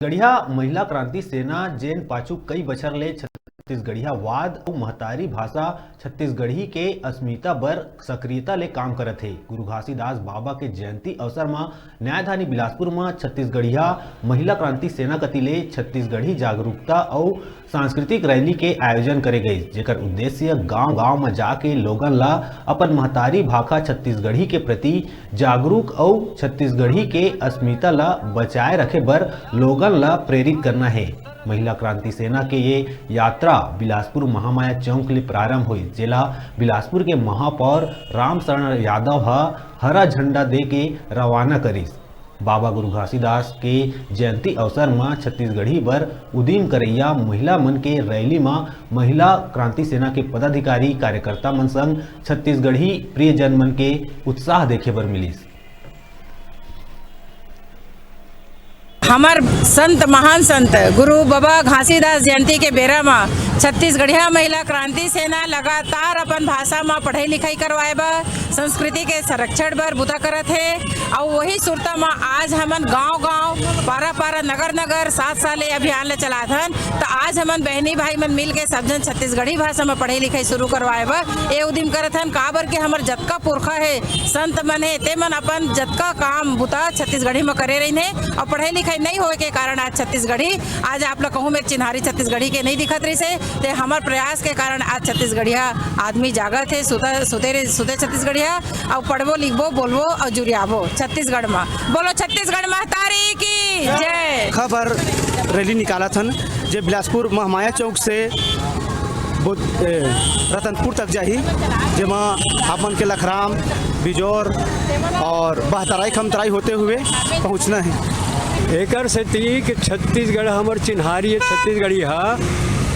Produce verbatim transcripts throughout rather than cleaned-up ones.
छत्तीसगढ़िया महिला क्रांति सेना, जेन पाछू कई बछर ले छत्तीसगढ़ियावाद अउ महतारी भाषा छत्तीसगढ़ी के अस्मिता बर सक्रियता ले काम करत हे। गुरु घासीदास बाबा के जयंती अवसर म न्यायधानी बिलासपुर म छत्तीसगढ़िया महिला क्रांति सेना कति ले छत्तीसगढ़ी जागरूकता अउ सांस्कृतिक रैली के आयोजन करे गइस, जेकर उद्देश्य गांव-गांव म जाके लोगन ला अपन महतारी भाखा छत्तीसगढ़ी के प्रति जागरूक अउ छत्तीसगढ़ी के अस्मिता ला बचाए रखे बर लोगन ला प्रेरित करना हे। महिला क्रांति सेना के ये यात्रा बिलासपुर महामाया चौक ले प्रारंभ होइस, जेला बिलासपुर के महापौर रामशरण यादव ह हरा झंडा दे के रवाना करिस। बाबा गुरु घासीदास के जयंती अवसर म छत्तीसगढ़ी बर उदीम करइया महिला मन के रैली म महिला क्रांति सेना के पदाधिकारी, कार्यकर्ता मन संग छत्तीसगढ़ी प्रियजन मन के उत्साह देखे बर मिलिस। हमर संत, महान संत गुरु बाबा घासीदास जयंती के बेरा म छत्तीसगढ़िया महिला क्रांति सेना लगातार अपन भाषा म पढ़ाई लिखाई करवाए बर, संस्कृति के संरक्षण बर बुता करत हे। अउ वही सुरता म आज हमन गांव-गांव, पारा-पारा, नगर-नगर सात साल ए अभियान ल चलात हन। त आज हमन बहनी भाई मन मिल के सब झन छत्तीसगढ़ी भाषा म पढ़ाई लिखाई शुरू करवाए बर ए उदिम करत हन, काबर के हमर जतका पुरखा हे, संत मन हे, ते मन अपन जतका काम बुता छत्तीसगढ़ी म करे रहिन हे। अउ पढ़ाई लिखाई नइ होए के कारण आज छत्तीसगढ़ी, आज आप ल कहूँ मेर चिन्हारी छत्तीसगढ़ी के नइ दिखत रहिस हे, ते हमर प्रयास के कारण आज छत्तीसगढ़िया आदमी जागत हे, सुता, सुते रे-, सुते छत्तीसगढ़िया, अउ पढ़बो, लिखबो, बोलबो अउ जुरियाबो छत्तीसगढ़ म। बोलो छत्तीसगढ़ महतारी की जय। खबर रैली निकालत हन, जे बिलासपुर महमाया चौक से बुध-, ए, रतनपुर तक जाही, जेमा आप मन के लखराम, बिजौर और बहतराई खमतराई होते हुए पहुंचना है। एकर सेती कि छत्तीसगढ़ हमर चिन्हारी है, छत्तीसगढ़ी हा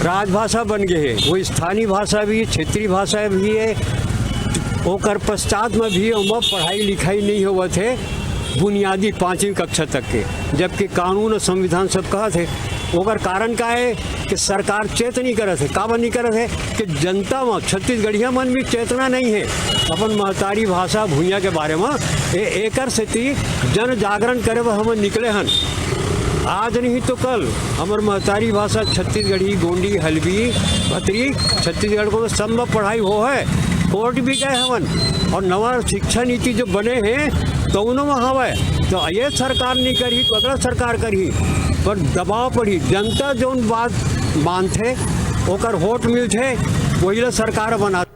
राजभाषा बन गए है, वो स्थानीय भाषा भी, क्षेत्रीय भाषा भी है। ओकर पश्चात में भी ओमा पढ़ाई लिखाई नहीं होवत है, बुनियादी पाँचवीं कक्षा तक के, जबकि कानून और संविधान सब कहत है। ओकर कारण का है कि सरकार चेत नहीं करत है। काबर नहीं करत है कि जनता में, छत्तीसगढ़िया मन में चेतना नहीं है अपन महतारी भाषा भुइयां के बारे में। ए-, एकर सेती जन जागरण करे बर हमन निकले हन। आज नहीं तो कल हमर महतारी भाषा छत्तीसगढ़ी, गोंडी, हलबी, भतरी, छत्तीसगढ़ को सब में पढ़ाई हो है। कोर्ट भी गए हवन और नवा शिक्षा नीति जो बने हैं, तो उन्हों में हवय। तो ये सरकार नहीं करही तो अगला सरकार करही, पर दबाव पड़ी। जनता जौन बात मानथे, ओकर वोट मिलथे, वही ला सरकार बनाथे।